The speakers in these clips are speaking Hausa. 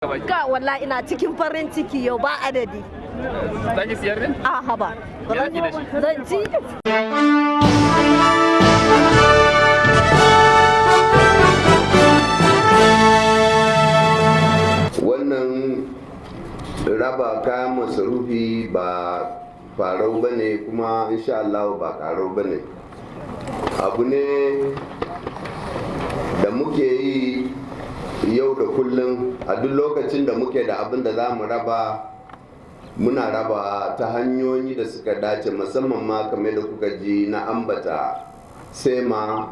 Ka wallahi ina cikin farin ciki yau ba adadi. Za ki siyar ne? A haba. Me za ki da shi? Zan ci. Wannan raba kayan masarufi ba farau ba ne, kuma insha Allah ba karau ba ne. Abu ne da muke yi yau da kullum. A duk lokacin da muke da abin da za mu raba, muna raba ta hanyoyi da suka dace, musamman ma kamar da kuka ji na ambata SEMA,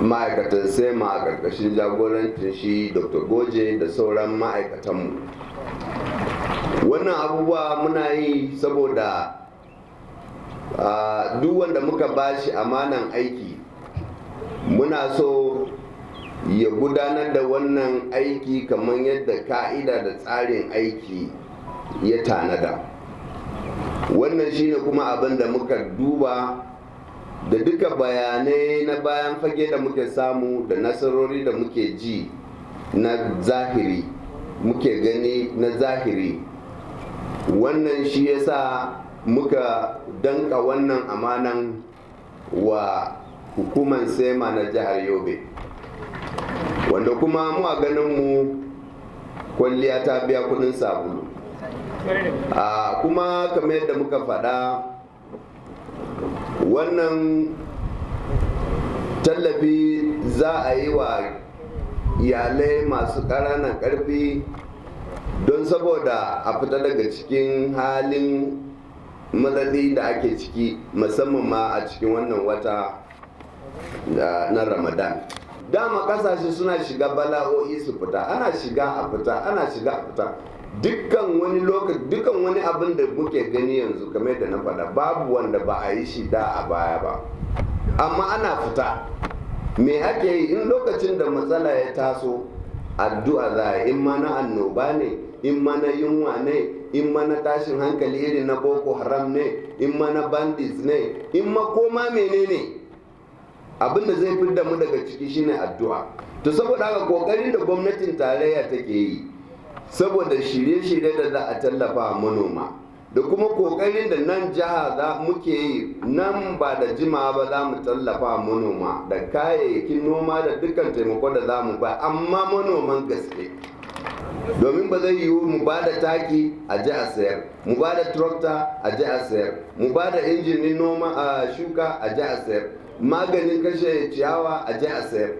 ma'aikatan SEMA a ƙarƙashin jagorancin shi Dr. Goje da sauran ma'aikatanmu. Wannan abubuwa muna yi saboda duk wanda muka bashi amanan aiki, muna so ya gudanar da wannan aiki kamar yadda ka'ida da tsarin aiki ya tanada. Wannan shine kuma abin da muka duba da duka bayanai na bayan fage da muke samu da nasarori da muke ji na zahiri, muke gani na zahiri. Wannan shi yasa muka danka wannan amanan wa hukumar SEMA na jihar Yobe, wanda kuma mu a ganin mu kwalliya ta biya kudin sabulu. A kuma kamar yadda muka faɗa, wannan tallafi za a yi wa iyalai masu ƙananan ƙarfi don saboda a fita daga cikin halin matsatsi da ake ciki, musamman ma a cikin wannan wata na Ramadan. Dama kasashe suna shiga bala'o'i su fita, ana shiga a fita, ana shiga a fita. Dukkan wani lokaci, dukkan wani abin da muke gani yanzu, kamar yadda na faɗa, babu wanda ba a yi shi da a baya ba, amma ana fita. Me ake yi in lokacin da matsala ya taso? Addu'a za a yi. In ma na annoba ne, in ma na yunwa ne, in ma na tashin hankali irin na Boko Haram ne, in ma na bandits ne, in ma koma menene, abin da zai fidda mu daga ciki shine addu'a. To saboda haka, kokarin da gwamnatin tarayya take yi saboda shirye-shirye da za a tallafa manoma, da kuma kokarin da nan jiha za muke yi, nan ba da jimawa ba za mu tallafa manoma da kayayyakin noma da dukkan taimako da za mu ba, amma manoman gaske, domin ba zai yiwu mu ba da taki a ji a sayar, mu ba da tractor a ji a sayar, mu ba da injinin noma a shuka a ji a sayar, maganin kashe ciyawa a ji a sayar,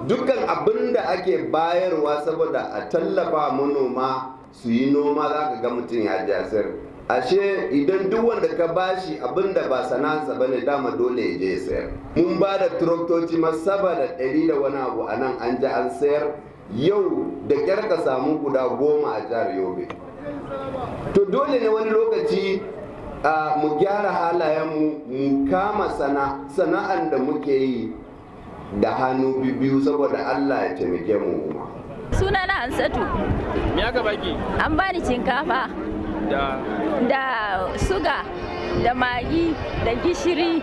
dukkan abin da ake bayarwa saboda a tallafa manoma su yi noma, za ka ga mutum ya ji a sayar. Ashe idan duk wanda ka bashi abin da ba sana'arsa bane, dama dole ya je ya sayar. Mun ba da traktoci ma saba da ɗari da wani abu a nan, an ji an sayar. Yau da kyar ka samu guda 10 a jihar Yobe. To dole ne wani lokaci mu gyara halayenmu, mu kama sana'an da muke yi da hannu biyu, saboda Allah ya taimake mu. Suna na Hansatu. Me aka baki? An bani shinkafa Da da suga da magi da gishiri.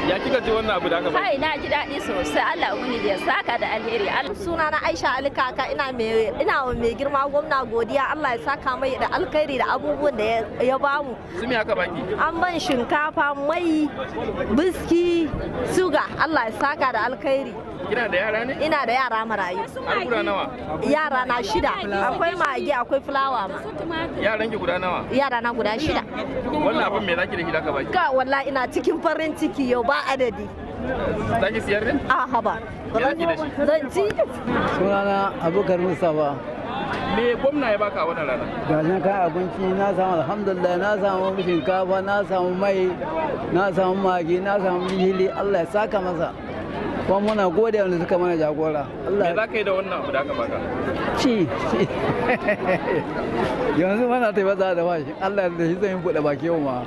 Ya kika ji wannan abu da aka baki? Kai, na ji daɗi sosai. Allah ubangiji ya saka da alheri. Allah Suna na Aisha Ali Kaka. Ina wa mai girma gwamna godiya. Allah ya saka mai da alkhairi da abubuwan da ya bamu. Su me aka baki? An ban shinkafa, mai, biski, suga. Allah ya saka da alkhairi. Kina da yara ne? Ina da yara marayu. Har guda nawa? Yara na shida. Akwai magi, akwai fulawa ma. Yaran ki guda nawa? Yara na guda shida. Wannan abin me zaki da shi da aka baki? Ka wallahi ina cikin farin ciki yau ba adadi. Za ki siyar ne? A haba. Me za ki da shi? Zan ci. Sunana Abubakar Mustapha. Me gwamna ya baka a wannan rana? Gashin kayan abinci na samu, alhamdulillah. Na samu shinkafa, na samu mai, na samu magi, na samu gishiri. Allah ya saka masa, kuma muna gode wanda suka mana jagora. Me Allah za ka yi da wannan abu da aka baka? Ci ci. Yanzu mana taimaka da bashi, Allah da shi zan yi buɗe baki yau ma.